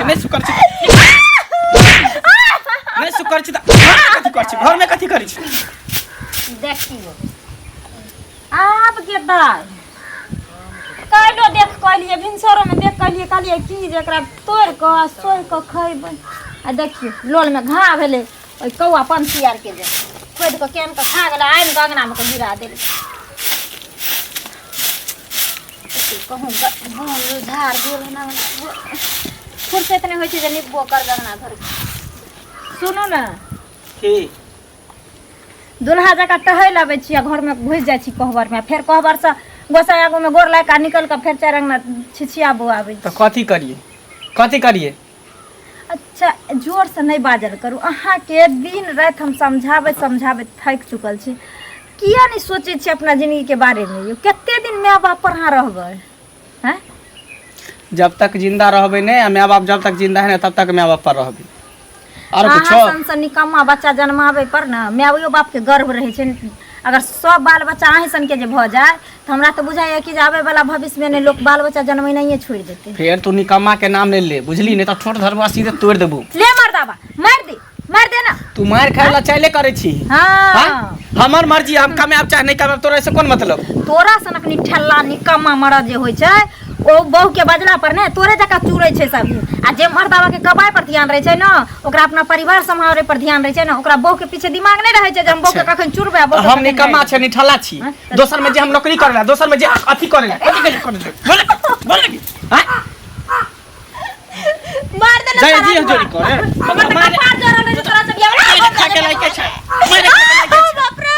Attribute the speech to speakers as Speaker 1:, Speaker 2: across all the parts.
Speaker 1: नहि सुख करै छी नहि सुख करै छी तऽ घरमे कथी करै छी घरमे कथी करै छी
Speaker 2: देखियो आब के दाइ काल्हिो देख कहलियै भिनसरोमे देख कहलियै कहलियै की जे एकरा तोड़ि कऽ आ सोहि कऽ खयबै आ देखियौ लोलमे घा भेलै ओहि कौआ पंछी आरके जे खोदि कऽ केन कऽ खा गेलै आनि कऽ अङ्गनामे कऽ गिरा देलै कहूँ बन झाड़ गेल हन अङ्गना फुर्सत नहि होइ छै जे निपबो करबै अङ्गना घरके। सुनू ने
Speaker 1: की
Speaker 2: दुल्हा जकाँ टहलि अबै छी आ घरमे घुसि जाइ छी कोहबरमे, फेर कोहबरसँ गोसाइ आगूमे गोर लागि कऽ निकलि कऽ फेर चारि अङ्गना छिछिया बौआबै
Speaker 1: तऽ कथी करियै कथी करियै?
Speaker 2: अच्छा जोरसँ नहि बाजल करू, अहाँके दिन राति हम समझाबैत समझाबैत थाकि चुकल छी। किया नहि सोचै छी अपना जिनगीके बारेमे यौ? कते दिन माय बाप पर अहाँ रहबै? हैं?
Speaker 1: जब तक जिंदा रहबै नहि आ माय बाप जब तक जिंदा है ने तब तक माय बाप पर रहबै। आर
Speaker 2: अहाँ
Speaker 1: कुछो
Speaker 2: सन सन निकम्मा बच्चा जन्माबै पर ने मायो बापके गर्व रहै छै। अगर सब बाल बच्चा अहीं सनके जे भऽ जाय तऽ हमरा तऽ बुझाइए कि जे आबै वाला भविष्यमे ने लोक बाल बच्चा जन्मेनाइए छोड़ि देतै।
Speaker 1: फेर तू निकम्मा के नाम ले ले बुझली, नहीं तो ठोर धरबा सीधे तोड़ देबू।
Speaker 2: ले मर्दाबा, मारि दे, मारि दे ना।
Speaker 1: तू मार खाए ला चाहले करे छी?
Speaker 2: हाँ।
Speaker 1: हाँ? हमर मर्जी, हम कामयाब चाहे नहीं कामयाब, तोरा से कोन मतलब?
Speaker 2: तोरा सनक निठल्ला निकम्मा मरद जे होइ छै ओ बहू के बजला पर ने तोरे जकाँ चूरै छै सब। आ जे मर्दाबा के कमाइ पर ध्यान रहै छै ने, ओकरा अपना परिवार सम्हारे पर ध्यान रहै छै ने, ओकरा बहू के पीछे दिमाग नहि रहै छै जे हम बहू के कखन चुरबै आ बहू के
Speaker 1: हम
Speaker 2: कखन
Speaker 1: निकम्मा
Speaker 2: गाड़ि
Speaker 1: छै निठल्ला छी?
Speaker 2: हाँ?
Speaker 1: दोसर में जे हम नौकरी करेला, दोसर में जे अथी करेला, कथी कथी करेला, बोल बोल की हां
Speaker 2: मार दे ना
Speaker 1: जाय
Speaker 2: सारा
Speaker 1: जी
Speaker 2: धुआं।
Speaker 1: जोरी करे
Speaker 2: हमर तऽ
Speaker 1: मारे
Speaker 2: कपार जरल रहै छै तोरा से बियाह
Speaker 1: मारे खा के लायके छै, मारे खा के लायके छै।
Speaker 2: बाप रे।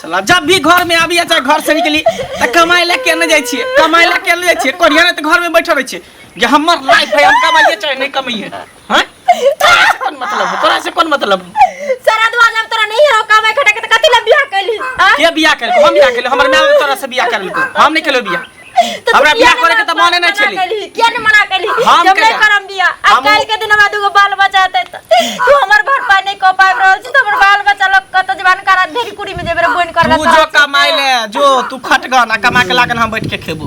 Speaker 1: साला जब भी घर में आबी चाहे घर से निकली त कमाई ला केने जाय छियै, कमाई ला केने जाय छियै? कोरिया ने त घर में बैठल रहै छियै जे हमर लाइफ है, हम कमाइए चाहे नहीं कमाइए। हैं, तोरा से कोन मतलब हो? तोरा से कोन मतलब हो?
Speaker 2: सारा दुआ जब तोरा नहीं हो कमाई खटा के त कथी ला बियाह कैली? हाँ?
Speaker 1: के बियाह केलको? हम बियाह केलको? हमर माय तोरा से बियाह करलको? हम नहीं केलो बियाह।
Speaker 2: तो तू
Speaker 1: हमरा
Speaker 2: किया
Speaker 1: बियाह
Speaker 2: नहीं
Speaker 1: करे के त मने नहीं
Speaker 2: मना
Speaker 1: छेली।
Speaker 2: कैली? किया नहीं मना कैली?
Speaker 1: हम
Speaker 2: जब नहीं
Speaker 1: केला?
Speaker 2: करम बियाह आ
Speaker 1: हम
Speaker 2: काल्हि के दिन हमरा दूगो बाल बच्चा हेतै त तू हमर भरपाई नहीं कऽ पाबि रहल छी त हमर बाल बच्चा लग कतऽ जेबान करा ढेरी कुड़ी में जेबे रे बोनि करला।
Speaker 1: तू जो कमाई ले जो, तू खटगन आ कमा के लागन, हम बैठ के खेबो,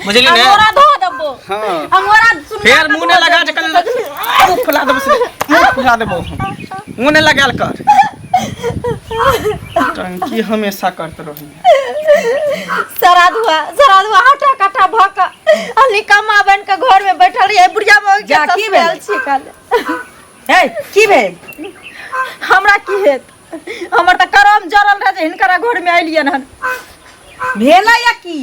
Speaker 1: बुझली ने?
Speaker 2: अंगोरा धो देबो।
Speaker 1: हाँ।
Speaker 2: अंगोरा सुन
Speaker 1: फेर मुंह ने लगा जे कल मुंह फुला देबो से, मुंह फुला देबो। मुंह ने लगाल कर, टंकी हमेशा करते रही।
Speaker 2: सरा धुआ सरा धुआ हटा कटा भऽ कऽ आ निकम्मा बनि कऽ घर में बैठल रहियै बुढ़िया मौगी के
Speaker 3: जा, की भेल?
Speaker 2: ससुराल छी काल।
Speaker 3: हे, की भेल?
Speaker 2: हमरा की हेत, हमर तऽ करम जरल रहै जे हिनकरा घर में अयलियन हन।
Speaker 3: भेलै या की?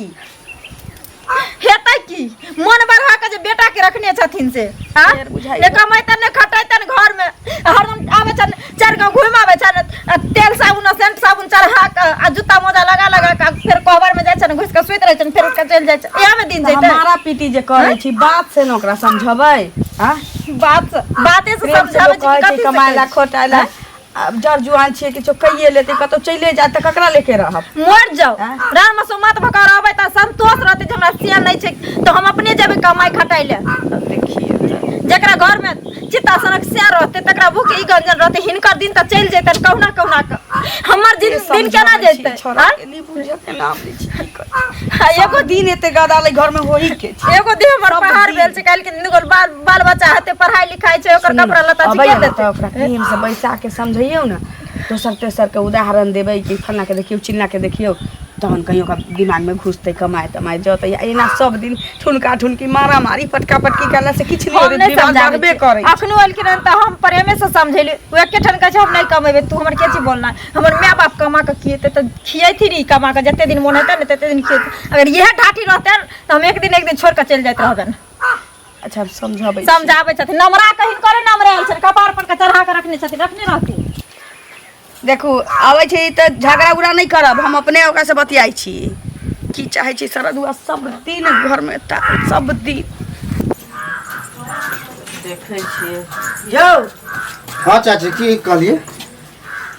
Speaker 2: हेतै की, मन बढ़ा के जे बेटा के रखने छथिन से आ
Speaker 3: फेर बुझाइ
Speaker 2: ने कमैतन ने खटैतन, घर में हरदम आबै छन चारि गाँव घुमि आबै छन आ तेल साबुन आ सेंट साबुन चढ़ा के आ जूता मोजा लगा लगा के फेर कोहबर में जाइ छन, घुसि के सुति रहै छन, फेर उठि के चलि जाइ छन। इएह में दिन
Speaker 3: तऽ
Speaker 2: जैतै।
Speaker 3: मारा पीटी जे करै छी बात से ने ओकरा समझबै आ
Speaker 2: बात से बाते से
Speaker 3: प्रेम से
Speaker 2: समझाबै
Speaker 3: लोक
Speaker 2: छी कि
Speaker 3: कहै छै
Speaker 2: कथी से
Speaker 3: कमाय ला
Speaker 2: कहै छी?
Speaker 3: खोटाय ला। आब जर जुआन छियै, किछो कइए लेतै, कतौ चलिए जायत तऽ ककरा लेके रहब?
Speaker 2: मर जाओ।
Speaker 3: आँय?
Speaker 2: राम सुमत भऽ कऽ रहबै तऽ संतोष रहतै जे हमरा से नहि छै तऽ हम अपने जेबै कमाइ खटाइ लए।
Speaker 3: तब देखिए तऽ
Speaker 2: जकरा घर में चित्ता सनक से रहतै तकरा भूख ई गंजन रहतै। हिनकर दिन तऽ चलि जेतनि कहुना कहुना कऽ, हमर दिन दिन केना जेतै?
Speaker 3: छोड़ा
Speaker 2: आँय?
Speaker 3: के नहि बुझे के नाम लै छी, की करी?
Speaker 2: आ एगो
Speaker 3: सब दिन एते गदा लै घर में होही के छै।
Speaker 2: एगो देह हमर
Speaker 3: सब
Speaker 2: पहाड़
Speaker 3: दिन।
Speaker 2: भेल छै। काल्हि के दिन दूगो बाल बाल बच्चा हेतै, पढ़ाई लिखाई छै, ओकर
Speaker 3: सुनू ने,
Speaker 2: कपड़ा लत्ता छै,
Speaker 3: अबैया
Speaker 2: के
Speaker 3: ने
Speaker 2: देतै?
Speaker 3: तऽ ओकरा प्रेम से बैसा के समझैयौ ने, दोसर तेसर के उदाहरण देबै कि फल्लाँ के देखियौ, चिल्लाँ के देखियौ, तहन कहीं ओकरा दिमाग में घुसतै, कमाए तमाए जतै। आ एना सब दिन ठुनका ठुनकी मारा मारी पटका पटकी करला से किछु नहि
Speaker 2: हम
Speaker 3: होतै,
Speaker 2: नहि
Speaker 3: दिमाग
Speaker 2: समझाबै
Speaker 3: बढ़बे
Speaker 2: छियै।
Speaker 3: करै छै।
Speaker 2: अखनो एलखिन हन तऽ हम प्रेमे से समझेली। ओ एके ठान कहै छै हम नहि कमेबै, तू हमर के छी बोलना? हमर माय बाप कमा कऽ खिएतै तऽ खिएथिन, ई कमा कऽ जते दिन मोन हेतै ने तते दिन खिएतै। अगर इएह ढाठी रहतै तऽ हम एक दिन एक दिन छोड़ि कऽ चलि जाइत रहबनि।
Speaker 3: अच्छा, हम समझाबै छी।
Speaker 2: समझाबै छथिन नमरा कऽ, हिनकरे नमरायल छनि, कपार पर के चढ़ा कऽ रखने छथिन, रखने रहथिन।
Speaker 3: देखू, आबै छै तऽ झगड़ा उगड़ा नहि करब, हम अपने ओकरासँ बतियाइ छी। की चाहै छी शरदुआ सब दिन घरमे ता सब दिन
Speaker 4: देखै छियै यौ।
Speaker 5: हाँ चाची, की कहलिए?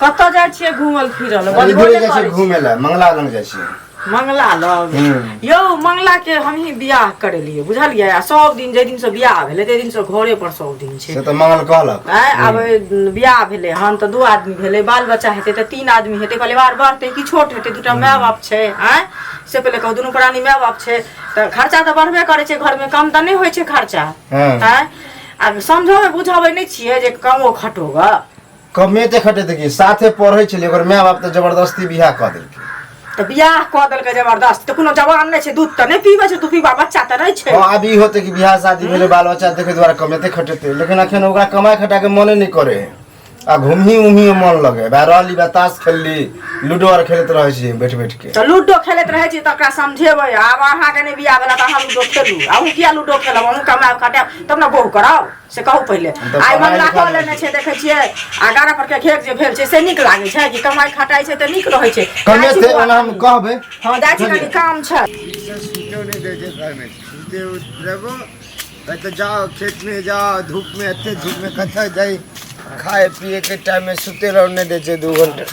Speaker 4: कतऽ जाइ छियै घूमल फिरल? बजबो
Speaker 5: इधरे
Speaker 4: नहि
Speaker 5: जाइ छियै
Speaker 4: करै
Speaker 5: घूमे लए, मंगला लग जाइ छियै।
Speaker 4: मंगला लग?
Speaker 5: हम्म।
Speaker 4: यौ, मंगला के हमही बियाह करेलियै, बुझलियै? आ सब दिन जाहि दिन से बियाह भेलै ताहि दिन से घरे पर सब दिन छै।
Speaker 5: से तऽ मंगल कहलक।
Speaker 4: आँय, आब बियाह भेलै हन तऽ दू आदमी भेलै, बाल बच्चा हेतै तऽ तीन आदमी हेतै, परिवार बढ़तै कि छोट हेतै? दूटा माय बाप छै, आँय, से पहिले कहू। दुनू प्राणी माय बाप छै तऽ खर्चा तऽ बढ़बे करै छै घरमे, कम तऽ नहि होइ छै खर्चा। आँय, आब समझबै बुझबै नहि छियै जे कमो खटो गऽ?
Speaker 5: कमेते खटेते की, साथे पढ़ै छलियै, ओकर माय बाप तऽ जबरदस्ती बियाह कऽ देलकै।
Speaker 4: तऽ बियाह कऽ देलकै जबरदस्त तऽ कोनो जवान नहि छै, दूध तऽ नहि पीबै छै, दूध पीबा बच्चा तऽ नहि छै।
Speaker 5: हँ, आब ई होतै कि बियाह शादी भेलै, बाल बच्चा देखै दुआरे कमेते खटेते, लेकिन अखन ओकरा कमाइ खटा के मने नहि करे है आ घुमही उमही मे मन लगे बा रहली बा, ताश खेलली, लूडो आर खेलैत रहै छी बैठ बैठ के।
Speaker 4: तऽ लूडो खेलैत रहै छी तऽ ओकरा समझेबै। आब अहाँके नहि बियाह भेला तऽ अहाँ लूडो खेलू, अहूँ किया लूडो खेलब? अहूँ कमायब खटायब तब ने बोहु करब, से कहू पहिले।
Speaker 5: तऽ
Speaker 4: आइ
Speaker 5: पढ़ाइ
Speaker 4: मंगला
Speaker 5: लिखाइ
Speaker 4: कऽ लेने छै, देखै छियै, आ गारा पर के घेर जे भेल छै से नीक लागै छै कि? कमाइ खटाइ छै तऽ नीक रहै छै। जाइ छी
Speaker 5: कमेते
Speaker 4: बौआ
Speaker 5: ओना हम
Speaker 4: कनी।
Speaker 5: कहबै।
Speaker 4: हँ, जाइ छी, कनी काम छै।
Speaker 6: सुतो नहि दै छै घरमे, सुते रहबो कहते जाओ खेतमे जाओ, धूपमे, एते धूपमे कतऽ जाइ? खाए पिएके टाइममे सुते रहो नहि दै छै 2 घंटा।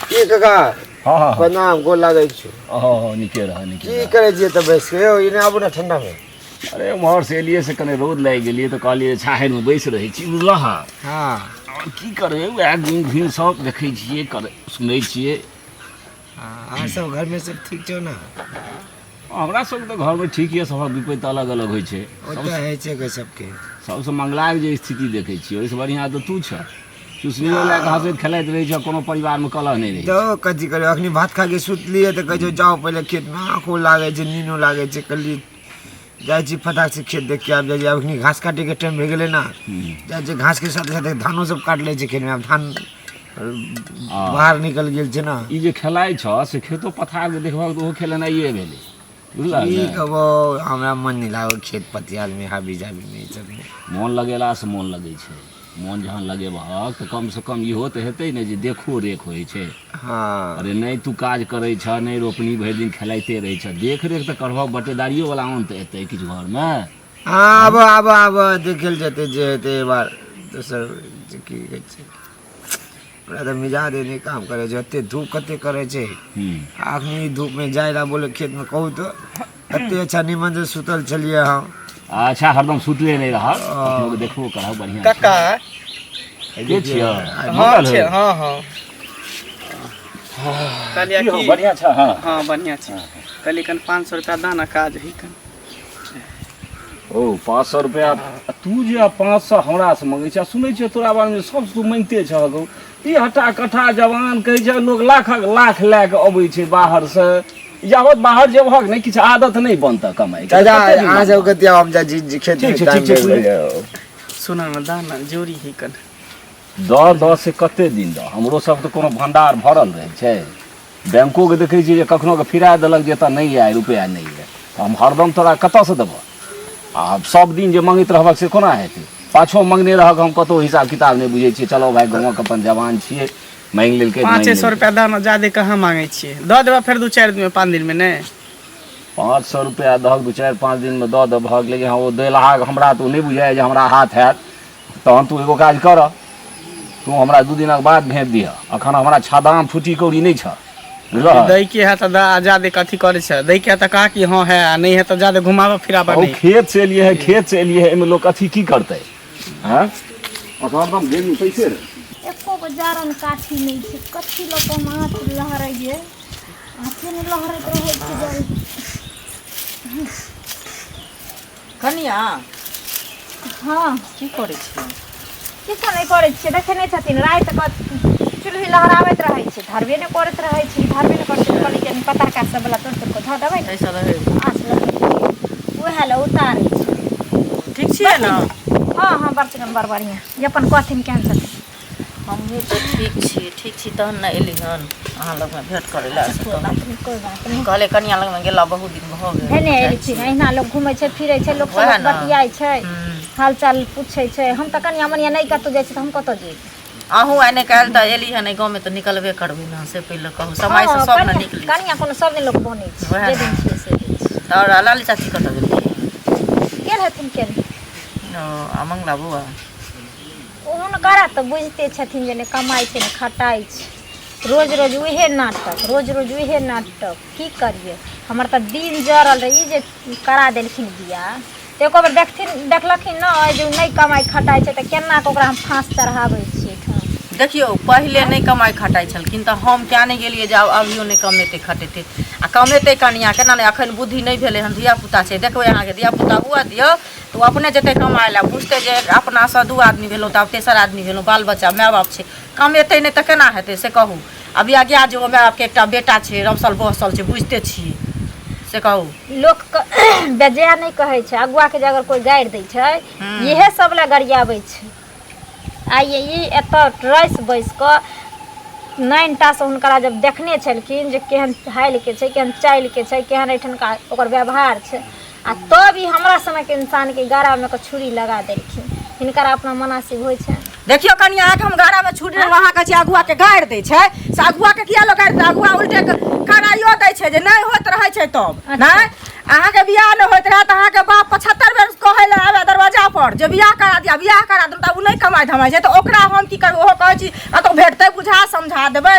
Speaker 6: की काका?
Speaker 7: हँ हँ।
Speaker 6: प्रणाम, गोर लागै छी।
Speaker 7: हँ, नीके रह, नीके
Speaker 6: की
Speaker 7: रह।
Speaker 6: करै छियै तऽ बैस के यौ? एने आबू ने ठंडामे।
Speaker 7: अरे, उम्हर से एलियै से कने रौद लागि गेलियै तऽ कहलियै छाहरिमे बैस रहै छी, बुझलह? आओर की करबै, उएह घुमि घुमि सब देखै छियै, कर सुनै छियै।
Speaker 6: अहाँ सब घरमे सब ठीक छौ ने?
Speaker 7: हमरा सबके तऽ घरमे ठीक यऽ, सभक विपत्ति अलग अलग होइ छै।
Speaker 6: ओतऽ होइ छै गे सबके।
Speaker 7: सबसँ मंगलाके जे स्थिति देखै छियै, ओहिसँ बढ़िआँ तऽ तू छह, चुसनियो लए कऽ हँसैत खेलाइत रहै छह, कोनो परिवारमे कलह नहि रहै छै।
Speaker 6: तऽ कथी करबै, अखनी भात खा के सुतलियै तऽ कहै छै जाओ पहिले खेतमे, आँखो लागै छै, नीनो लागै छै। कहलियै जाइ छी फटाक से खेत देख के आबि जाइ छी। आब अखनी घास काटैके टाइम भए गेलै ने, जाइ छै घासके साथे साथे धानो सब काटि लै छै खेतमे। आब धान बाहर निकल गेल छै ने।
Speaker 7: ई जे खेलाइ छह से खेतो पथारके देखबहक तऽ ओहो खेलेनाइए भेलै, बुझलह
Speaker 6: की
Speaker 7: ने?
Speaker 6: कहबो, हमरा मन नहि लागल खेत पतियालमे, हाबी जाबीमे, ई सबमे।
Speaker 7: मोन लगेलासँ मोन लगै छै। मोन जहन लगेबहक तऽ कमसँ कम इहो तऽ हेतै ने जे देखो रेख होइ छै। अरे नहि, तू काज करै छह नहि, रोपनी भरि दिन खेलाइते रहै छह, देख रेख तऽ करबहक, बटेदारियो वाला आन तऽ एतै किछु घरमे।
Speaker 6: हँ, आब आब आब देखल जेतै जे हेतै। एहि बार दोसर जे की कहै छै, हमरा तऽ मिजाज नहि काम करै छै। एते धूप कते करै छै। अखनी ई धूपमे जाय लए बोले खेतमे, कहू तऽ, कते अच्छा निमन से सुतल छलियै हम।
Speaker 7: अच्छा, हरदम सुतले नहि रहक, कखनो देखबो करहक, बढ़िआँ छै।
Speaker 1: काका।
Speaker 7: के छियै?
Speaker 1: हँ।
Speaker 7: मंगल
Speaker 1: छै।
Speaker 7: हौ?
Speaker 1: हँ हँ, कहलियै
Speaker 7: की हौ,
Speaker 1: की
Speaker 7: बढ़िआँ छ? हँ।
Speaker 1: हँ, बढ़िआँ छै। कहलियै कनि 500 रुपया दाना, काज है कनि।
Speaker 7: ओ 500 रुपया? तू जे 500 हमरासँ मङ्गै छ, सुनै छियै तोरा बारेमे सब तू माँगिते छह गौ। ई हट्टा कट्ठा जवान, कहै छै लोक लाखक लाख लए कऽ अबै छै बाहरसँ। यावत बाहर जेबहक नहि, किछु आदत नहि बनतह कमाइ के।
Speaker 6: चाचा,
Speaker 7: कते दिन
Speaker 6: अहाँ
Speaker 7: बनतह?
Speaker 6: सबके दिया, हम जाइ छी खेत।
Speaker 7: ठीक छै, ठीक छै।
Speaker 1: सुना ने, दाना जोरी है कनि।
Speaker 7: दऽ दऽ से कते दिन दऽ? हमरो सब तऽ कोनो भंडार भरल रहै छै? बैंकोके देखै छियै जे कखनो के फिरा देलक जे एतऽ नहि यऽ रुपैआ, नहि यऽ, तऽ हम हरदम तोरा कतऽसँ देबह? आ सब दिन जे मङ्गैत रहबक से कोना हेतै? पाछो मङ्गने रहक, हम कतहु हिसाब किताब नहि बुझै छियै। चलो भाय, गाँवक अपन जवान छियै, माँगि लेलकै तऽ माँगि
Speaker 1: 500
Speaker 7: लेलकै।
Speaker 1: रुपया दाना, ज्यादे कहाँ मांगै छियै? दऽ देबऽ फेर 2-4 दिनमे, 5 दिनमे नहि?
Speaker 7: 500 रुपैआ दहक, 2-4-5 दिनमे दऽ देबहक, लेकिन हँ, ओ देलहा हमरा तऽ ओ नहि बुझाइए जे हमरा हाथ हैत। तहन तू एगो काज कर, तू हमरा 2 दिनक बाद भेज दिहऽ। अखन हमरा छादाम फूटी कौड़ी नहि छह, बुझलह?
Speaker 1: दै के है तऽ दऽ, आ ज्यादे कथी करै छै? दै के है तऽ कहा कि हँ है, आ नहि है तऽ ज्यादे घुमाबऽ फिराबऽ
Speaker 7: ओ
Speaker 1: नहि।
Speaker 7: खेत से एलियै है, खेत से एलियै है, एहिमे लोक अथी की करतै? हँ, हरदम जेबीमे पैसे रहै।
Speaker 2: एको गो जारन काठी नहि छै। कथी लऽ कऽ हम आँच लहरैयै? आँचे नहि लहरैत रहै छै जल्दी।
Speaker 4: कनिया।
Speaker 2: हँ।
Speaker 4: की करै छियै?
Speaker 2: किछो नहि करै छियै। देखै नहि छथिन, राति कऽ चूल्ही लहराबैत रहै छै, धरबे नहि करैत रहै छै, धरबे नहि करै छै। कहलियै कनि पतरका सब वला तोड़ि तोड़ि कऽ धऽ देबै ने।
Speaker 4: एहिसँ रहै।
Speaker 2: आँच लहरै, उएह लए उतारै छै।
Speaker 4: ठीक छियै ने?
Speaker 2: हँ हँ, बड़ बड़ बढ़िआँ। जे अपन कहथिन, केहन छथिन?
Speaker 4: हमहूँ तऽ ठीक छी, ठीक छी तहन ने एली हन अहाँ लगमे भेँट करै लए।
Speaker 2: कोइ बात नहि, कोइ बात नहि।
Speaker 4: कहले कनिया लगमे गेला बहुत दिन भऽ गेल।
Speaker 2: हेने
Speaker 4: जाइ
Speaker 2: एलखिन।
Speaker 4: छी।
Speaker 2: अहिना लोक घुमै छै, फिरै छै, लोक
Speaker 4: वएह
Speaker 2: सब
Speaker 4: ने।
Speaker 2: बतियाइ छै, हालचाल पूछै छै। हम तऽ कनिया मनिया नहि कतहु जाइ छी तऽ हम कतऽ जेबै?
Speaker 4: अहूँ आइ नहि काल्हि तऽ एली हन एहि गाँवमे तऽ निकलबे करबै ने, से पहिले कहू। समयसँ
Speaker 2: हँ,
Speaker 4: सब ने
Speaker 2: कनिया
Speaker 4: निकलै छै।
Speaker 2: कनिया कोनो सब दिन लोक बनै छै?
Speaker 4: वएह
Speaker 2: जे
Speaker 4: ने।
Speaker 2: दिन छियै से दिन छियै।
Speaker 4: तऽ लाली चाची कतऽ गेलखिन?
Speaker 2: गेल हेथिन केने।
Speaker 4: ओ, आ मंगला बौआ?
Speaker 2: हुनकरा तऽ बुझिते छथिन जे नहि कमाइ छै, नहि खटाइ छै। रोज रोज उहे नाटक, रोज रोज उहे नाटक। की करिए, हमर तऽ दिन जरल रहे। ई जे करा देलखिन बियाह, तऽ एको बेर देखथिन, देखलखिन नहि जे ओ नहि कमाइ खटाइ छै, तऽ केना कऽ ओकरा हम फाँस चढ़ाबै छियै एहिठाम।
Speaker 4: देखियौ, पहिले नहि कमाइ खटाइ छलखिन तऽ हम किया नहि गेलियै जे आब अभियो नहि कमेतै खटेतै आ कमेतै कनिया केना नहि। अखन बुद्धि नहि भेलै हन, धियापुता छै। देखबै अहाँके धियापुता हुअ दियौ तऽ ओ अपने जेतै कमाइ लए, बुझतै जे अपनासँ दू आदमी भेलहुँ तऽ आब तेसर आदमी भेलहुँ, बाल बच्चा माय बाप छै, कमेतै नहि तऽ केना हेतै से कहू। अभी आज्ञा जे ओ माय बापके एकटा बेटा छै, रमसल बहसल छै, बुझिते छियै, से कहू।
Speaker 2: लोकके बेजाय नहि कहै छै, अगुआके जे अगर कोइ गारि दै छै, इएह सब लए गरियाबै छै। आइ ई एतऽ रसि बैसि कऽ नाइनटासँ हुनकरा जब देखने छलखिन जे केहन हालिके छै, केहन चालिके छै, केहन एहिठुनका ओकर व्यवहार छै, आ तब ई हमरा सनक इंसानके गरामे कऽ छुरी लगा देलखिन। हिनकर अपना मनासिब होइ छनि?
Speaker 4: देखियौ कनि, अहाँके हम गारामे छुरी देलहुँ, अहाँ कहै छियै अगुआके गारि दै छै, से अगुआके किया लोक गारि दै? अगुआ उल्टे कराइयो दै छै जे नहि होइत रहै छै तब नहि। अहाँके बियाह नहि होइत रहए तऽ अहाँके बाप 75 बेर कहै लए आबे दरवाजा पर जे बियाह करा दिया, बियाह करा दिया। तब ओ नहि कमाइ धमाइ छै तऽ ओकरा हम की करबै? ओहो कहै छी कतहु भेटतै बुझा समझा देबै।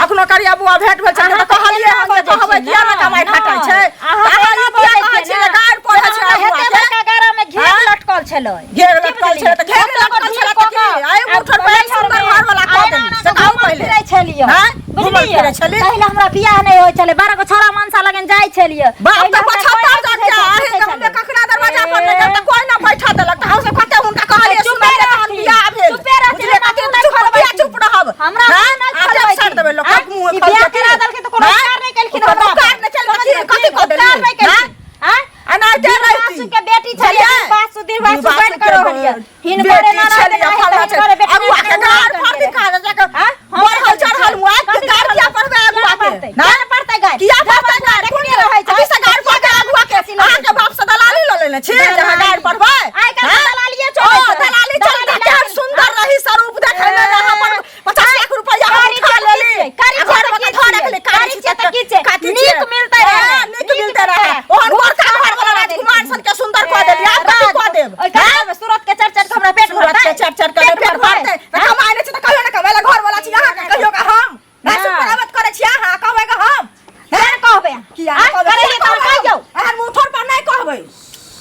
Speaker 4: अखनो करिया बुआ भेट भेल छलै तऽ कहलियै हम जे कहबै किया नहि कमाइ खटाइ छै,
Speaker 2: अहाँ
Speaker 4: तऽ अहाँ ई किया कहै छियै जे गारि पढ़ै छै अगुआ
Speaker 2: हेते
Speaker 4: के?
Speaker 2: बड़का गारा में घेर
Speaker 4: आँय?
Speaker 2: लटकल छलै।
Speaker 4: घेर लटकल छलै तऽ घेर लटकल छलै तऽ की? आइ उठल पर सुन्दर घर वाला कऽ देली से कहू पहिले।
Speaker 2: फिरै छलियै।
Speaker 4: आँय? घुमल
Speaker 2: बुझलियै?
Speaker 4: फिरै छली?
Speaker 2: पहिले हमरा बियाह नहि होइ छलै, 12 गो छोड़ा मनसा लगन जाइ छलियै।
Speaker 4: बाप
Speaker 2: पहिले
Speaker 4: तऽ
Speaker 2: हमरा
Speaker 4: 75
Speaker 2: कोइ नहि
Speaker 4: जान
Speaker 2: बुझै
Speaker 4: अरे
Speaker 2: छलै।
Speaker 4: हम ककरा दरवाजा पर नहि गेल तऽ कोइ नहि बैठा देलक, तऽ हम सब कते हुनका कहलियै
Speaker 2: चुपे
Speaker 4: सुनलियै तहन
Speaker 2: रहथिन।
Speaker 4: बियाह भेल।
Speaker 2: चुपे रहथिन,
Speaker 4: बुझलियै?
Speaker 2: हमरा
Speaker 4: कते
Speaker 2: मुँह नहि
Speaker 4: चुप
Speaker 2: खोलबैथिन।
Speaker 4: किया चुप रहब?
Speaker 2: हमरा
Speaker 4: हैं?
Speaker 2: मुँह नहि
Speaker 4: आ टेप
Speaker 2: खोलबैथिन।
Speaker 4: साट देबै लोकक
Speaker 2: आँय?
Speaker 4: मुँह
Speaker 2: ई
Speaker 4: खोल
Speaker 2: बियाह
Speaker 4: के
Speaker 2: करा देलखिन तऽ कोनो
Speaker 4: हैं?
Speaker 2: उपकार नहि केलखिन
Speaker 4: ओकर
Speaker 2: हमरा
Speaker 4: उपकार
Speaker 2: पर।
Speaker 4: नहि केलखिन,
Speaker 2: समझलियै?
Speaker 4: कथी कऽ
Speaker 2: उपकार
Speaker 4: देली?
Speaker 2: नहि केलखिन। आँय?
Speaker 4: एनाहिते रहती।
Speaker 2: दीर्घासु के बेटी छलियै,
Speaker 4: बुझलियै?
Speaker 2: दीर्घासु, दीर्घासु बनि कऽ
Speaker 4: के
Speaker 2: रहलियै। हिनकरे
Speaker 4: बेटी
Speaker 2: ननद
Speaker 4: छलियै,
Speaker 2: नहि
Speaker 4: फल्लाँ
Speaker 2: तऽ हिनकरे बेटी
Speaker 4: अगुआ के
Speaker 2: नहि तऽ
Speaker 4: गार
Speaker 2: हिनकरे
Speaker 4: फाड़ दी कहाँ जाके
Speaker 2: आँय? हम
Speaker 4: बढ़ल चढ़ल मुआ के
Speaker 2: कथी
Speaker 4: गार किया पढ़बै अगुआ
Speaker 2: किया
Speaker 4: के?
Speaker 2: पढ़तै?
Speaker 4: ना?
Speaker 2: किया पढ़तै गारि?
Speaker 4: किया पढ़तै गारि?
Speaker 2: देखने रहै छै।
Speaker 4: अभी से गारि पढ़तै अगुआ के? अहाँके बाप से दलाली लऽ लेने छी जे अहाँ गारि पढ़बै?
Speaker 2: आइ काल्हि
Speaker 4: हैं?
Speaker 2: दलालिये चलै
Speaker 4: ओ,
Speaker 2: छै।
Speaker 4: दलाली चलै
Speaker 2: दलाली
Speaker 4: केहन सुन्दर रही स्वरूप देखै मे, अहाँ पर 50 लाख रुपया हम
Speaker 2: कारी
Speaker 4: उठा
Speaker 2: छियै तऽ
Speaker 4: लेली।
Speaker 2: की छियै? कारी
Speaker 4: आ
Speaker 2: छियै
Speaker 4: घर
Speaker 2: तऽ
Speaker 4: मे
Speaker 2: की
Speaker 4: धऽ
Speaker 2: छियै?
Speaker 4: रखली,
Speaker 2: कारी छियै तऽ की छियै?
Speaker 4: कथी
Speaker 2: नीक
Speaker 4: छियै?
Speaker 2: मिलतै रहै।
Speaker 4: हँ, नीक
Speaker 2: नीक
Speaker 4: मिलतै रहै।
Speaker 2: मिलतै।
Speaker 4: ओहन बड़का घर वाला राजकुमार सन के सुन्दर कऽ देली, आब कथी कऽ देब?
Speaker 2: ओहि कारण सूरत के चढ़ चढ़ के हमरा पेट
Speaker 4: सूरत के
Speaker 2: भरतै।
Speaker 4: चढ़ चढ़ के
Speaker 2: पेट
Speaker 4: पेट भरतै। तऽ कमाइ नहि छै तऽ कहियो ने कमाइ लए घर वाला छी अहाँके, कहियो के हम नहि
Speaker 2: ना।
Speaker 4: सुपर आवत करै छी अहाँ, कहबै के हम?
Speaker 2: केना कहबै?
Speaker 4: किया
Speaker 2: आँय?
Speaker 4: कहबै?
Speaker 2: करै हियै तऽ
Speaker 4: किया
Speaker 2: कहियौ।
Speaker 4: कहबै? एहन मुँह ठोर पर नहि कहबै।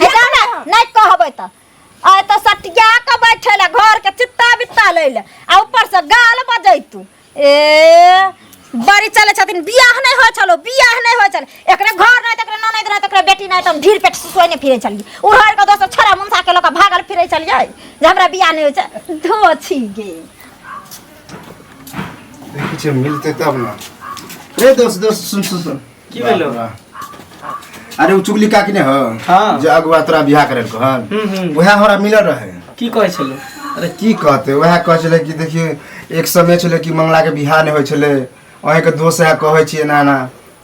Speaker 2: हे जाउ ने, नहि कहबै तऽ आइ तऽ सटिया के बैठे ले घर के चित्ता बित्ता लै ले आ ऊपर से गाल बजैतू। ए बड़ी चलै छथिन, बियाह नहि होइ छलो, बियाह नहि होइ छलै, एकरे घर नहि तऽ एकरे ननैद नहि तऽ एकरे बेटी नहि तऽ हम ढीर पेट सुसुआइने फिरै छलियै, उड़हर के दोसर छोड़ा मुनसा के लऽ कऽ भागल फिरै छलियै जे हमरा बियाह नहि होइ छै। धो छी गे।
Speaker 5: देखै छियै मिलतै तब ने। रे दोस्त, दोस्त, सुन सुन सुन।
Speaker 1: की भेलो?
Speaker 5: अरे ओ चुगली काकी ने हो।
Speaker 1: हाँ।
Speaker 5: जे अगुआ तोरा बियाह करेल को हन,
Speaker 1: हम्म।
Speaker 5: वएह हमरा मिलल रहे।
Speaker 1: की कहै छलो?
Speaker 5: अरे की कहते, वएह कहै छलै कि देखिए एक समय छलै कि मंगला के बियाह नहि होइ छलै, अहींके दोस्त है कहै छियै एना एना।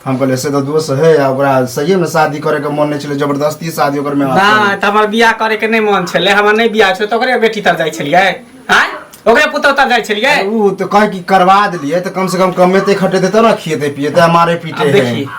Speaker 5: हम कहलियै से तऽ दोस्त है, आ ओकरा सहिए में शादी करे के मन नहि छलै, जबरदस्ती शादी ओकर में
Speaker 1: ना तऽ हमर बियाह करे के नहि मन छलै, हमर नहि बियाह छलै तऽ ओकरे बेटी तर जाइ छलियै, आँय ओकरे पुतोह तर जाइ छलियै।
Speaker 5: उ तऽ कहे कि करवा देलियै तऽ कम से कम कमेतै खटेतै तब ने खिएतै पिएतै, मारे पीटे
Speaker 1: आब
Speaker 5: है।
Speaker 1: देखिए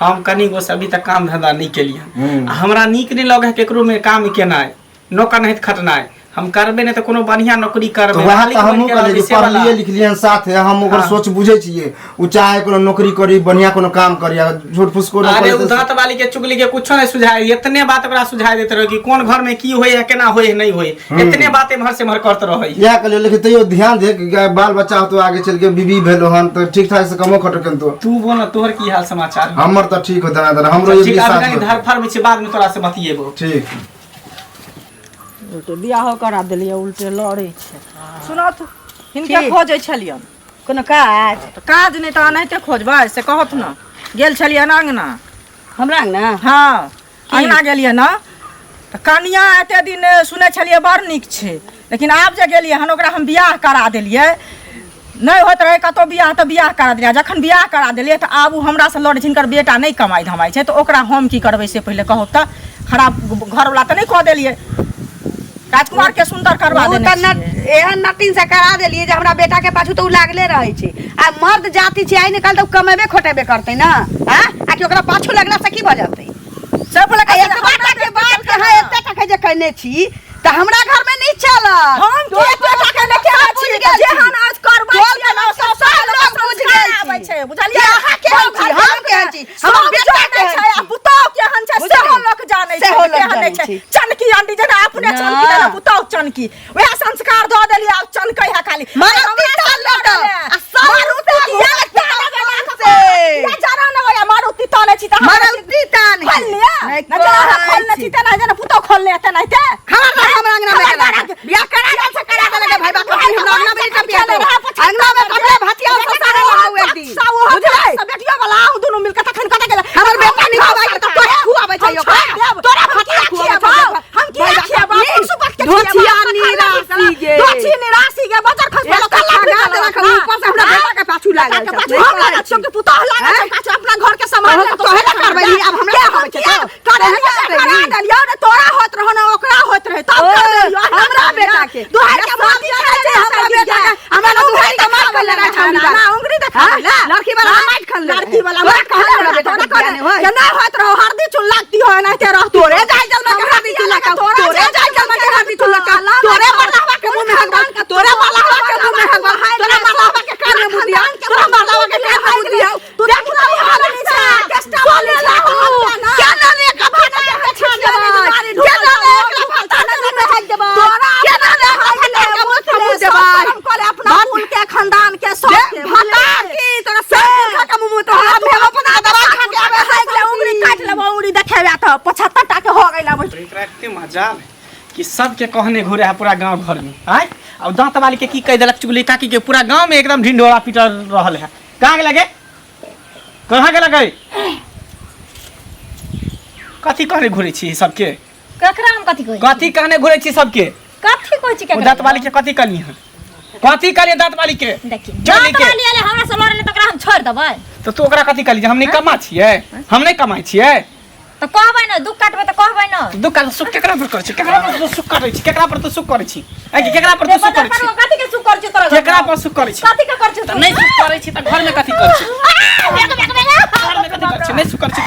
Speaker 1: हम कनी गो से अभी तक काम धंधा नहीं केलियै।
Speaker 5: हम्म।
Speaker 1: आ हमरा नीक नहीं लगे है केकरो में काम केनाइ, नौकर नहीं खटनाइ, हम करबै नहीं तऽ कोनो बढ़िया नौकरी
Speaker 5: तो
Speaker 1: करबै,
Speaker 5: वएह
Speaker 1: मालिक
Speaker 5: तऽ हमहूँ
Speaker 1: बनि के
Speaker 5: कहलियै
Speaker 1: रहबै
Speaker 5: कि
Speaker 1: से वाला।
Speaker 5: पढ़लियै लिखलियै हन साथे, हम ओकर
Speaker 1: हाँ।
Speaker 5: सोच बुझै छियै, ओ चाहे कोनो नौकरी करी, बढ़िया कोनो काम करी, आ झूठ फूस कोनो
Speaker 1: अरे
Speaker 5: करै
Speaker 1: उ
Speaker 5: तऽ-
Speaker 1: दांत वाली के चुगली के कुछो नहीं सुझाए, इतने बात ओकरा सुझाए देते रहे कि कोन घर में की होय है, केना होय है, नहीं होय, इतने बात एम्हर से एम्हर करते रहे।
Speaker 5: इएह कहलियै, लेकिन तैयो ध्यान दे कि बाल बच्चा होतो आगे चल के बीबी भेलो हन तऽ ठीक ठाक से कमो खटो केलतो।
Speaker 1: तू बोल ना, तोहर की हाल समाचार?
Speaker 5: हमर तऽ ठीक होता ना, हमरो ये
Speaker 1: ठीक,
Speaker 5: भी
Speaker 1: अभी
Speaker 5: साथ
Speaker 1: कनी
Speaker 5: होतै।
Speaker 1: धरफड़ में छी, बाद में तोरा से बतियेबो।
Speaker 5: ठीक।
Speaker 4: उल्टे बियाहो करा देलियै, उल्टे लड़ै छै। सुनत हिनके
Speaker 3: की?
Speaker 4: खोजै छलियन।
Speaker 3: कोनो काज?
Speaker 4: तऽ काज नहि तऽ एनाहिते खोजबै से कहत ने। गेल छलियन अङ्गना।
Speaker 3: हमरा अङ्गना?
Speaker 4: हँ, अङ्गना गेलियै ने तऽ कनिया एते दिन सुनै छलियै बड़ नीक छै, लेकिन आब जे गेलियै हन ओकरा हम बियाह करा देलियै, नहि होइत रहै कतहु बियाह तऽ बियाह करा देलियै। जखन बियाह करा देलियै तऽ आब ओ हमरासँ लड़ै छै, हिनकर बेटा नहि कमाइ धमाइ छै, तऽ ओकरा हम की करबै से पहिले कहू तऽ। खराब घरवला तऽ नहि कऽ देलियै, राजकुमार के सुन्दर करवा
Speaker 3: ओ
Speaker 4: देने
Speaker 3: तऽ न
Speaker 4: छियै।
Speaker 3: एहन नटिन से करा देलियै जे हमरा बेटा के पाछू तऽ उ लागले रहै छै। आ मर्द जाति छै, आइ निकाल तऽ उ कमेबे खोटेबे करतै ना। आ आ कि ओकरा पाछू लगला से की भऽ जेतै?
Speaker 4: से पहिले
Speaker 3: आ
Speaker 4: कहै छै,
Speaker 3: एतबा
Speaker 4: हमरा
Speaker 3: टा के बात के अहाँ एते टा के जे कहने छी तऽ हमरा घर में नहीं चलत।
Speaker 4: हम के एते टा के नहि केने
Speaker 3: बुझि
Speaker 4: छी,
Speaker 3: गेल छी।
Speaker 4: जेहन आज करबै
Speaker 3: टोल
Speaker 4: छियै
Speaker 3: में
Speaker 4: ने,
Speaker 3: सब
Speaker 4: सब
Speaker 3: लोग बुझि गेल
Speaker 4: बुझलियै
Speaker 3: अहाँ केहन छी? हम केहन छी? हमर
Speaker 4: सब
Speaker 3: बेटा
Speaker 4: जानै
Speaker 3: केहन
Speaker 4: छै आ
Speaker 3: छी?
Speaker 4: पुतहु केहन छै
Speaker 3: बुझलियै?
Speaker 4: सेहो लोक जानै छै
Speaker 3: सेहो लोक
Speaker 4: केहन नहि
Speaker 3: जानै
Speaker 4: छै
Speaker 3: छै।
Speaker 4: चनकी अंडी जेना अपने
Speaker 3: ना।
Speaker 4: चनकी तेना पुतहु चनकी वएह संस्कार दऽ देलियै आब चनकै है खाली
Speaker 3: मारुति तान लेतौ। आ सब
Speaker 4: मारुति
Speaker 3: घोड़ा
Speaker 4: किया
Speaker 3: तान
Speaker 4: तान
Speaker 3: से।
Speaker 4: किया जाना न होया मारुति ताने छी तऽ
Speaker 3: मारुति तान के।
Speaker 4: खोल लिअ
Speaker 3: नहि
Speaker 4: न जेना अहाँ
Speaker 3: कहै
Speaker 4: खोलने
Speaker 3: छी।
Speaker 4: छी तेना जेना पुतहु खोलने तेनाहिते
Speaker 3: खबरदार हमरा अंगना में गेला बियाह करा दे से करा दे लगे भाई बाप कभी हमरा अंगना में नहीं पिया अंगना में कपड़े भतिया से सारा लगाऊ एक दिन बुझलै
Speaker 4: बेटियो वाला अहूँ दुनू मिलके तखन कतऽ गेलै
Speaker 3: हमर बेटा नहीं खुआबै तऽ तोरे खुआबै छै
Speaker 4: हम
Speaker 3: ओकरा
Speaker 4: छोड़ि देब।
Speaker 3: तोरा
Speaker 4: हम
Speaker 3: भतिया
Speaker 4: किया
Speaker 3: खुआबै
Speaker 4: खिएबौ?
Speaker 3: छै
Speaker 4: हम किया खिएबौ? पशु पक्षी के खिएबौ?
Speaker 3: धोछिया निराशी गे
Speaker 4: धोछी निराशी गे बजर खस
Speaker 3: एक तऽ खगा देलक ऊपर से हमरा बेटा के पाछू लागल
Speaker 4: के
Speaker 3: छै
Speaker 4: पाछू हम लागल छियौ कि पुतोह लागल छौ पाछू अपना घर के सम्हाल
Speaker 3: तोहर तोहे ने करबै आब हमरा
Speaker 4: के
Speaker 3: कहबै छै
Speaker 4: हम
Speaker 3: तो
Speaker 4: करे
Speaker 3: तोहे ने
Speaker 4: करा
Speaker 3: करबै
Speaker 4: देलियौ ने तोरा होत रहो ने ओकरा होत रहे तब
Speaker 3: ओ,
Speaker 4: कर देलियौ
Speaker 3: हमरा बेटा के
Speaker 4: दुहार के
Speaker 3: सब
Speaker 4: माटी
Speaker 3: जानै छै हमरा बेटा के हमरा दुहारी के मार कर लगा छौड़ी
Speaker 4: ना ना उंगली देखाबै ला
Speaker 3: लड़की वाला माइट खन ले
Speaker 4: लड़की वाला
Speaker 3: तोरा
Speaker 4: माइट
Speaker 3: कहले हमरा बेटा
Speaker 4: तोरा
Speaker 3: के बियाह नहि होय
Speaker 4: केना होत रहो हरदी चुन लागती हो एनाहिते रह
Speaker 3: तोरे जाय जलमा के हरदी चुन लगा तोरे जाय जलमा के हरदी चुन लगा तोरे मरलावा के मुंह में हगबा तोरे मरलावा के मुंह में हगबा तोरा मरलावा के कान में मुंह दिया तोरा मरलावा के कान में मुंह दिया
Speaker 4: तू देख ना हाल छै केस्टा वाली छै
Speaker 3: क्या ना ले का भाता के छान देबै क्या ना ले एकरा भाता के मुंह में हग देबै क्या ना ले एकरा भाता के मुंह में मुंह देबै
Speaker 4: करे अपना कुल के खानदान के सब के
Speaker 3: भाता की तोरा सब पुरखा के मुंह में तोरा हम अपना दवा खा के आवे
Speaker 4: हाइक ले उंगली काट लेबो उंगली देखेबे त 75 टा के हो गेल अब
Speaker 1: एकरा एते मजा आबै कि सबके कहने घुरे है पूरा गांव घर में आय और दांत वाली के की कह देलक चुगली काकी के पूरा गांव में एकदम ढिंढोरा पीटल रहल है कहाँ गेल गे कहाँ गेल गे कथी कहने घुरे छी सबके
Speaker 2: ककरा हम कथी कहै
Speaker 1: कथी कहने घुरे छी सबके
Speaker 2: कथी कहै छी
Speaker 1: ओ
Speaker 2: ककरा
Speaker 1: दांत वाली के कथी कहली हन कथी कहली दांत वाली के
Speaker 2: देखी
Speaker 1: चुगली
Speaker 2: दांत
Speaker 1: के
Speaker 2: वाली एलै हमरा से लड़ै तकरा हम छोड़ि देबै
Speaker 1: तो तू ओकरा कथी कहली जे हम नहीं कमा छियै हम नहीं कमाइ छियै
Speaker 2: तऽ कहबै ने दुख काटबै तऽ कहबै ने
Speaker 1: दुख सुख केकरा पर करै छी केकरा पर तू सुख करै छी केकरा पर तू सुख करै छी आँय कि केकरा पर तू सुख करै छी
Speaker 2: कथी के सुख करै छी तोरा
Speaker 1: केकरा पर सुख करै छी
Speaker 2: कथी के करै छी
Speaker 1: तऽ नहि सुख करै छी तऽ घरमे कथी करै छी घरमे कथी करै छी नहि सुख करै छी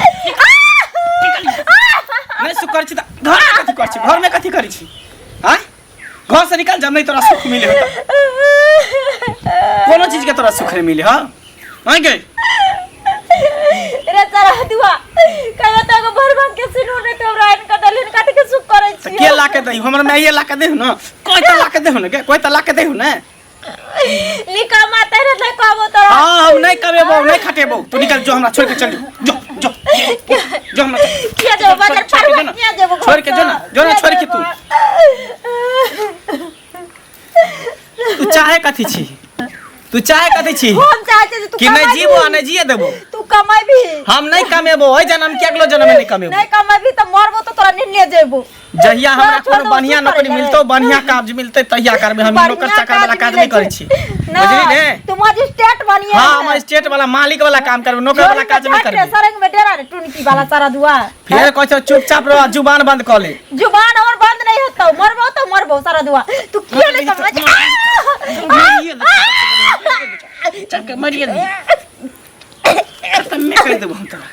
Speaker 1: नहि सुख करै छी तऽ घरमे कथी करै छी घरमे कथी करै छी आँय घर से निकल जब नहीं तोरा सुख मिले होता कोनो चीज के तोरा सुख नहीं मिले हाँ आँय गे
Speaker 2: रे तोरा दुआ कहियो तो एगो भर भर के सिनूर नहीं तोरा आनि के देलहिन कथी के सुख करै
Speaker 1: तऽ
Speaker 2: छी
Speaker 1: के ला के दही हमर माइए ला के देहु न कोई तऽ ला के देहु न गे कोई तऽ ला के देहु न
Speaker 2: निका माता रे नहीं कहबो तोरा
Speaker 1: हाँ हम नहीं कमेबो नहीं खटेबो तू निकल जो हमरा छोड़ के चल जो जो जो हमरा
Speaker 2: किया जेबो बाजार
Speaker 1: छोड़ के
Speaker 2: पर
Speaker 1: जो ना
Speaker 2: किया जेबो
Speaker 1: छोड़ के जो ना जो ना छोड़ के तू तू चाहे कथी छी तू चाहे कथी छी
Speaker 2: हम चाहे छी जे तू
Speaker 1: कि नहीं
Speaker 2: कमाबी।
Speaker 1: जीबो आ नहीं जिए देबो
Speaker 2: तू कमाबी
Speaker 1: हम नहीं कमेबो ओहि जन्म के अगलो जन्म में नहीं कमेबो
Speaker 2: नहीं कमाबी तऽ मरबो तऽ तोरा निन्ने जेबो
Speaker 1: जहिया हमरा
Speaker 2: छोड़
Speaker 1: कोनो
Speaker 2: दो,
Speaker 1: बढ़िया
Speaker 2: चुप
Speaker 1: नौकरी
Speaker 2: कर
Speaker 1: मिलतो बढ़िया काज मिलते तहिया करबे हम
Speaker 2: बढ़िया
Speaker 1: नौकर चाकर वाला काज नहीं
Speaker 2: मिलै
Speaker 1: करै
Speaker 2: छै।
Speaker 1: छी
Speaker 2: ना,
Speaker 1: बुझली ने
Speaker 2: तू मजिस्ट्रेट बनिए
Speaker 1: हाँ हम स्टेट वाला मालिक वाला काम करबे नौकर वाला काज नहीं करबे
Speaker 2: सरंग में डेरा रे टुनकी वाला सारा दुआ
Speaker 1: फेर कहै छौ चुपचाप रह जुबान बंद कऽ ले
Speaker 2: जुबान और बंद नहीं होतो मरबो तो मरबो सारा दुआ तू क्यों नहीं समझ
Speaker 1: चल के मरिए दे खत्म कर देबो हम तोरा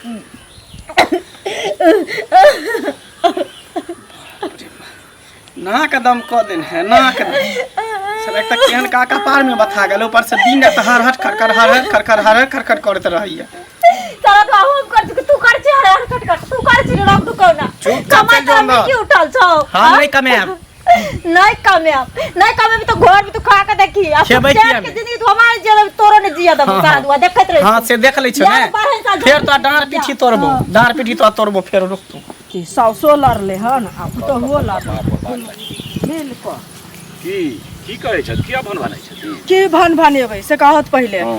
Speaker 1: नाक दम कऽ देन है नाक दम सब एक तऽ केहन का कपार में बथा गेल ऊपर से दिन रात हर हर खरखर हर हर खरखर हर हर खरखर करैत रहैया
Speaker 2: सारा दुआ हम कर छी तू कर छी हर हर खट खट तू कर छी रोक ढुकौ ना
Speaker 1: चुपचाप
Speaker 2: कमाई
Speaker 1: चल जो
Speaker 2: तोरा
Speaker 1: अंदर।
Speaker 2: की उठल छौ
Speaker 1: हम नहीं कमाएब
Speaker 2: नहीं कमाएब नहीं कमाएब तो घर में तू खा के देखी आ
Speaker 1: खेबै
Speaker 2: चैन
Speaker 1: किया
Speaker 2: के
Speaker 1: नहि?
Speaker 2: जिंदगी तू हमारे जिया तोरो नहीं जिया देबो
Speaker 1: हाँ,
Speaker 2: सारा
Speaker 1: हाँ।
Speaker 2: दुआ देखैत रही
Speaker 1: हाँ से देख लै छौ
Speaker 2: यार,
Speaker 1: ने
Speaker 2: बारह साल
Speaker 1: फेर तोरा डाँड़ पीठी तोड़बो डाँड़ पीठी तोरा तोड़बो फेर रुक तू
Speaker 4: कि साउसो लड़ले हन आ पुतोहुओ लड़ले मिल कऽ
Speaker 7: की की करै छथि किया भन भनाइ छथि
Speaker 4: की भन भनेबै से कहत पहिले
Speaker 7: हँ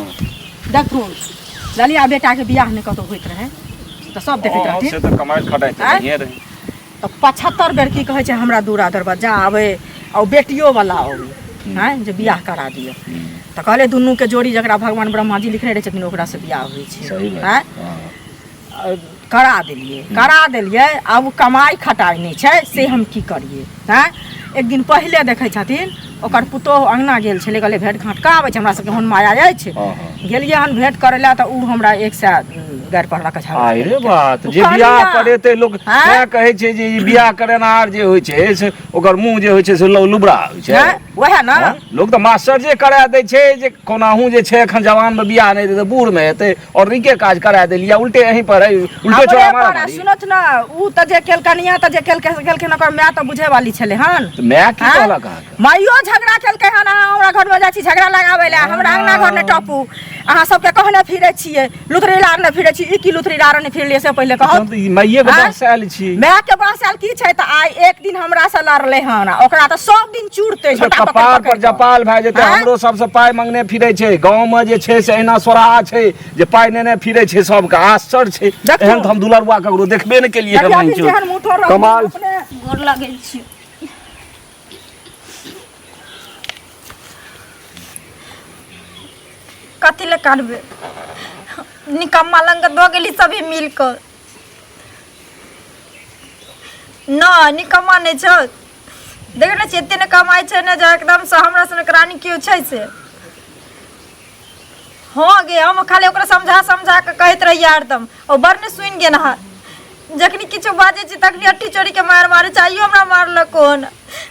Speaker 4: देखू ललिया बेटाके बियाह नहि कतहु होइत रहै तऽ सब देखैत
Speaker 7: हँ,
Speaker 4: रहथिन
Speaker 7: से तऽ कमाइ खटाइ तऽ
Speaker 4: आँय?
Speaker 7: नहिए रहै
Speaker 4: तऽ 75 बेर की कहै छै हमरा दूरा दरवाजा आबै आ ओ बेटियोवला अबै आँय जे बियाह करा दिअ तऽ कहलै दुनूके जोड़ी जकरा भगवान ब्रह्माजी लिखने रहै छथिन ओकरासँ बियाह होइ छै
Speaker 7: सही बात
Speaker 4: आँय
Speaker 7: हँ।
Speaker 4: करा देलियै करा देलियै आब ओ कमाइ खटाइ नहि छै से हम की करियै आँय एक दिन पहिले देखै छथिन ओकर पुतोहु अङ्गना गेल छलै, कहलै भेँट घाँट कहाँ आबै छै, हमरा सबके हुन माया अछि।
Speaker 7: हँ हँ
Speaker 4: गेलियै हन भेँट करै लए तऽ ओ हमरा 100 गारि पढ़लक, झगड़ा
Speaker 7: आइ रे
Speaker 4: केलकै।
Speaker 7: बात
Speaker 4: ओ
Speaker 7: जे बियाह
Speaker 4: कनिया
Speaker 7: करेतै लोक
Speaker 4: आँय?
Speaker 7: सएह कहै छै जे ई बियाह करेनहार जे होइ छै से ओकर मुँह जे होइ छै से लुबरा होइ छै।
Speaker 4: आँय? वएह ने।
Speaker 7: आँय? लोक तऽ मास्टर जे करा दै छै जे कोनाहु जे छै एखन जवानमे बियाह नहि हेतै तऽ बूढ़मे हेतै आओर नीके काज करा देलियै उल्टे अहीं पर है उल्टे
Speaker 4: हमरे
Speaker 7: चोरा
Speaker 4: पर
Speaker 7: मारा
Speaker 4: आ
Speaker 7: मारी।
Speaker 4: सुनत ने उ तऽ जे केलकनिया तऽ जे केलकै से केलखिन, ओकर माय तऽ बुझै वाली छलै हन।
Speaker 7: तऽ माय की
Speaker 4: आँय?
Speaker 7: कहलक अहाँके?
Speaker 4: माइयो झगड़ा केलकै हन, अहाँ हमरा घरमे जाइ छी झगड़ा लगाबै लए, हमरा अङ्गना घर नहि टपू, अहाँ सबके कहने फिरै छियै, लुतरी लारने फिरै छी। ई की लुतरी लारने फिरलियै से पहिले कहू।
Speaker 7: तहन तऽ ई माइये के
Speaker 4: आँय?
Speaker 7: बहसायल छी।
Speaker 4: माय के बहसायल की छै? तऽ आइ एक दिन हमरा से लड़लै हन आ ओकरा तऽ सब दिन चूरतै
Speaker 7: तऽ
Speaker 4: झोटा पकड़ि
Speaker 7: कपार पर
Speaker 4: पकड़ि कऽ।
Speaker 7: जपाल भए जेतै।
Speaker 4: आँय?
Speaker 7: हमरो सबसँ पाइ मंगने फिरै छै गाँवमे जे छै से एहिना सोराहा छै जे पाइ नेने फिरै छै सबके, आश्चर्य छै।
Speaker 4: देखू।
Speaker 7: एहन तऽ हम दुलरुआ ककरो देखबे नहि केलियै
Speaker 4: देखियौ
Speaker 7: हन।
Speaker 4: अभी जेहन मुँह ठोर रहतै
Speaker 7: कमाल।
Speaker 4: अपने
Speaker 2: गोर लगै छी। कथी लए काटबै? निकम्मा लंग दऽ गेली सभी मिल कऽ। नहि, निकम्मा नहि छौ। देख ने छियै, एते ने कमाइ छै ने जे एकदमसँ हमरा सनक रानी केओ छै से। हँ गे, हम खाली ओकरा समझा समझा कऽ कहैत रहियै हरदम, ओ बड़ ने सुनि गेल हँ। जखनी किछो बाजै छी तखनी अट्ठी चोरीके मारि मारै छै। आइयो हमरा मारलक हन।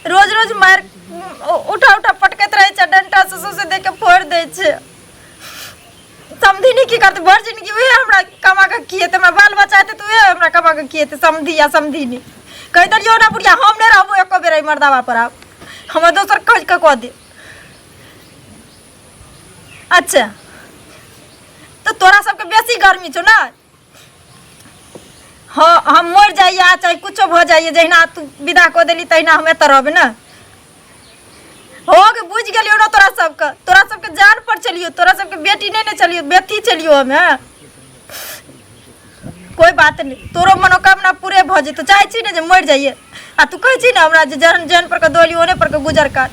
Speaker 2: रोज रोज मारि उठा उठा पटकैत रहै छै डंटासँ, सौंसे देहके फोड़ि दै छै। समधिनी की करतै? भरि जिनगी उएह हमरा कमा कऽ खिएतै, हमरा बाल बच्चा हेतै तऽ उएह हमरा कमा कऽ खिएतै। समधि आ समधिनी कहि देलियौ ने बुढ़िया, हम नहि रहबो एको बेर एहि मर्दाबा पर, आब हमरा दोसर खोजि कऽ कऽ दे। अच्छा, तऽ तोरा सबके बेसी गर्मी छौ ने? हँ, हम मरि जाइए चाहे कुछो भऽ जाइए, जहिना तू विदा कऽ देली तहिना हम एतऽ रहबै ने। हो गे, बुझि गेलियौ ने तोरा सबके, तोरा सबके जान पर चलियो, तोरा सबके बेटी नहि ने चलियो, बेटी चलियो हम। हैं, कोई बात नहीं, तोरो मनोकामना पूरे भऽ जेतौ। चाहै छी ने जे मरि जाइए आ तू कहै छी ने हमरा जे जहन जहन पर के दोली ओने पर के गुजर कर।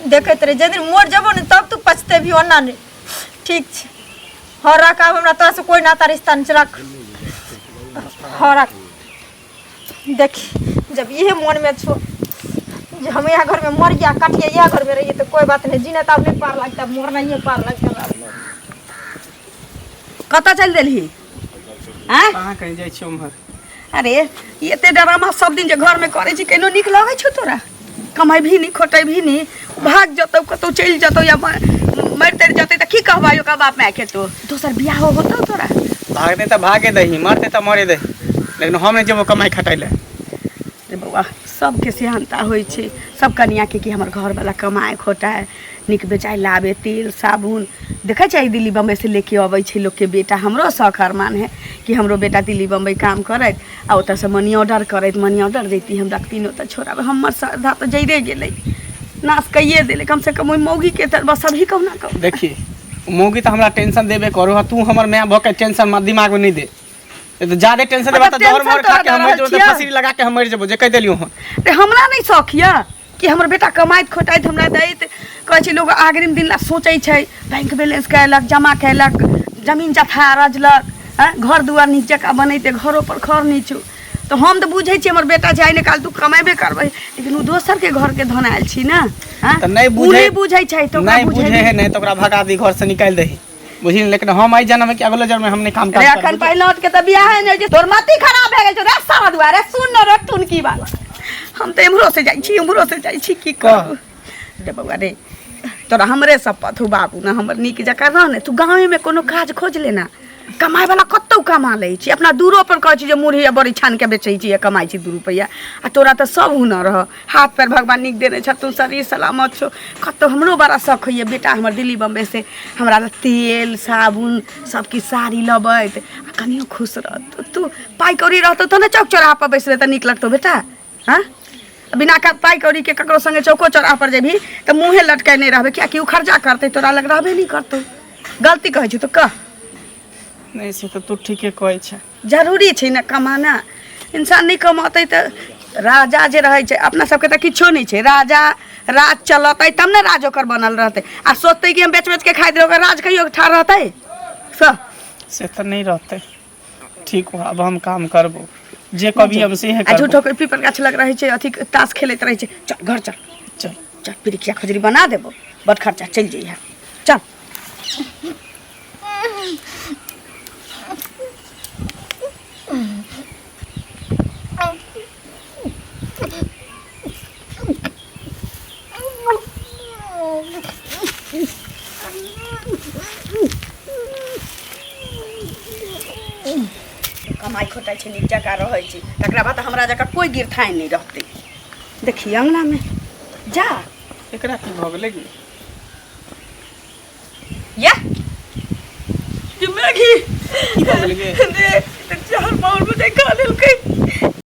Speaker 2: देखैत रही, जाहि दिन मरि जेबो ने तब तू पछतेबही, ओना नहि। ठीक छै, हँ रख, आब हमरा तोरासँ कोइ नाता रिश्ता नहि छै, रख। हँ रख। देखी, जब इहे मोनमे छौ जे हम इएह घरमे मरिया कटिया इएह घरमे रहिए तऽ कोइ बात नहि। जीना तऽ आब नहि पार लगतै, आब मरनाइए पार लगतै हमरा।
Speaker 3: कतऽ चलि देलही? आँय?
Speaker 1: कहाँ कहीं जाइ छियै उम्हर।
Speaker 3: अरे, ई एते ड्रामा सब दिन जे घरमे करै छी, केनो नीक लगै छौ तोरा? कमेबही नहि, खोटेबही नहि, भाग जतौ, कतौ चलि जतौ या मरि तरि जतै तऽ की कहबै ओकर बाप मायके? तो दोसर बियाह होतौ तोरा?
Speaker 1: भागतै तऽ भागे दही, मरतै तऽ मरे दही, लेकिन हम नहि जेबो कमाइ खटाइ लए।
Speaker 3: रे बौआ, सबके सेहनता होइ छै सब कनियाके कि हमर घरवला कमाए खोटाए, नीक बेजाय लाबे, तेल साबुन। देखै छै दिल्ली बम्बईसँ लेके अबै छै लोकके बेटा। हमरो शौक अरमान है कि हमरो बेटा दिल्ली बम्बई काम करैत आ ओतऽसँ मनी ऑर्डर करैत, मनी ऑर्डर दैती, हम रखती ओतऽ छोड़ाबै। हमर श्रद्धा तऽ जरिए गेलै, नाश कैए देलै। कमसँ कम ओहि मौगीके तऽ बस अभी कहुना कहू।
Speaker 1: देखी, मौगी तऽ हमरा टेंशन देबे करू आ तू हमर माय भऽ के टेंशन दिमागमे नहि दे। तऽ जादे टेंशन देबा
Speaker 3: मतलब
Speaker 1: तऽ जहर
Speaker 3: टेंशन
Speaker 1: मोहर खा
Speaker 3: तोरा
Speaker 1: के हम
Speaker 3: दऽ
Speaker 1: मरि
Speaker 3: रहल
Speaker 1: जेबो, तऽ
Speaker 3: छियै?
Speaker 1: फँसरी लगा के हम मरि जेबो जे कहि देलियौ हँ।
Speaker 3: रे, हमरा नहि शौक यऽ कि हमर बेटा कमाइत खोटाइत हमरा दैत। कहै छै लोक अग्रिम दिन ला सोचै छै, बैंक बैलेंस कयलक, जमा कयलक, जमीन जथा रजलक, आँय, घर दुआर नीक जकाँ बनेतै, घरो पर खर नहि छौ। तऽ हम तऽ बुझै छियै हमर बेटा छै, आइ ने काल्हि तू कमेबे करबै, लेकिन ओ दोसरके घरके धन आयल छी ने। आँय?
Speaker 1: तऽ नहि
Speaker 3: ओ
Speaker 1: बुझै,
Speaker 3: नहि बुझै छै तऽ ओकरा
Speaker 1: नहि बुझै है नहि तऽ ओकरा भगा दी, घरसँ निकालि दही, बुझली? लेकिन हम एहि जन्म कि अगलो जन्म में हम नहि काम
Speaker 3: रे
Speaker 1: काज
Speaker 3: अखन
Speaker 1: करबो।
Speaker 3: पहिलौट के तऽ बियाहे नहि होइ छै, तोर मति खराब भए गेल छौ रे सारा दुआरे। सुन न रे टुनकी बाला, हम तऽ एम्हरो से जाइ छी, उम्हरो से जाइ छी, की करू रे बौआ? रे तोरा हमरे शपथ हौ बाबू ने, हमर नीक जकाँ रह ने। तू गाँवेमे कोनो काज खोज लेना, कमाइ वाला कतौ कमा लै छी। अपना दूरो पर कहै छी जे मुरही आ बड़ी छानि के बेचै छी आ कमाइ छी 2 रुपैआ। आ तोरा तऽ सब हुनर रह, हाथ पैर भगवान नीक देने छथुन, शरीर सलामत छौ। कतौ हमरो बड़ा शौक होइए बेटा हमर दिल्ली बम्बे से हमरा लए तेल साबुन सब किछु, साड़ी लबैत आ कनियो खुश रहत। तू पाइ कौड़ी रहतौ तब ने चौक चौराहा पर बैसबै तऽ नीक लगतौ बेटा। हँ, बिना का पाइ कौड़ीके ककरो सङ्गे चौको चौराहा पर जेबही तऽ मुँहे लटकेने रहबै, कियाकि ओ खर्चा करतै, तोरा लग रहबे नहि करतौ। गलती कहै छी तऽ कह।
Speaker 1: नहि, से तऽ तू ठीके कहै छै।
Speaker 3: जरूरी छै ने कमाना। इंसान नहि कमौतै तऽ राजा जे रहै छै, अपना सबके तऽ किछो नहि छै, राजा राज चलतै तब ने राज ओकर बनल रहतै। आ सोचतै कि हम बेच बेच के खाइत रहबै, ओकर राज कहियो ठाढ़ रहतै सह?
Speaker 1: से तऽ नहि रहतै। ठीक हो, अब हम काम करबो, जे कभी हम से
Speaker 3: आ
Speaker 1: करबो।
Speaker 3: झूठो के पीपर गाछ लग रहै छै, अथी ताश खेलैत रहै छै। चल घर चल।
Speaker 1: चल।
Speaker 3: चल पिरिकिया खजरी बना देबो, बड़ खर्चा चलि जइहे। चल कमाइ खोटाइ छै, नीक जकाँ रहै छै, तकरा बाद हमरा जकाँ कोइ गिरथाइ नहि रहतै। देखी अङ्गनामे जा।
Speaker 1: एकरा की भऽ गेलै गे?
Speaker 3: या कि मैगी
Speaker 1: की भऽ गेलै गे?
Speaker 3: देख, तऽ जहर माहौल बुझाइ खा लेलकै।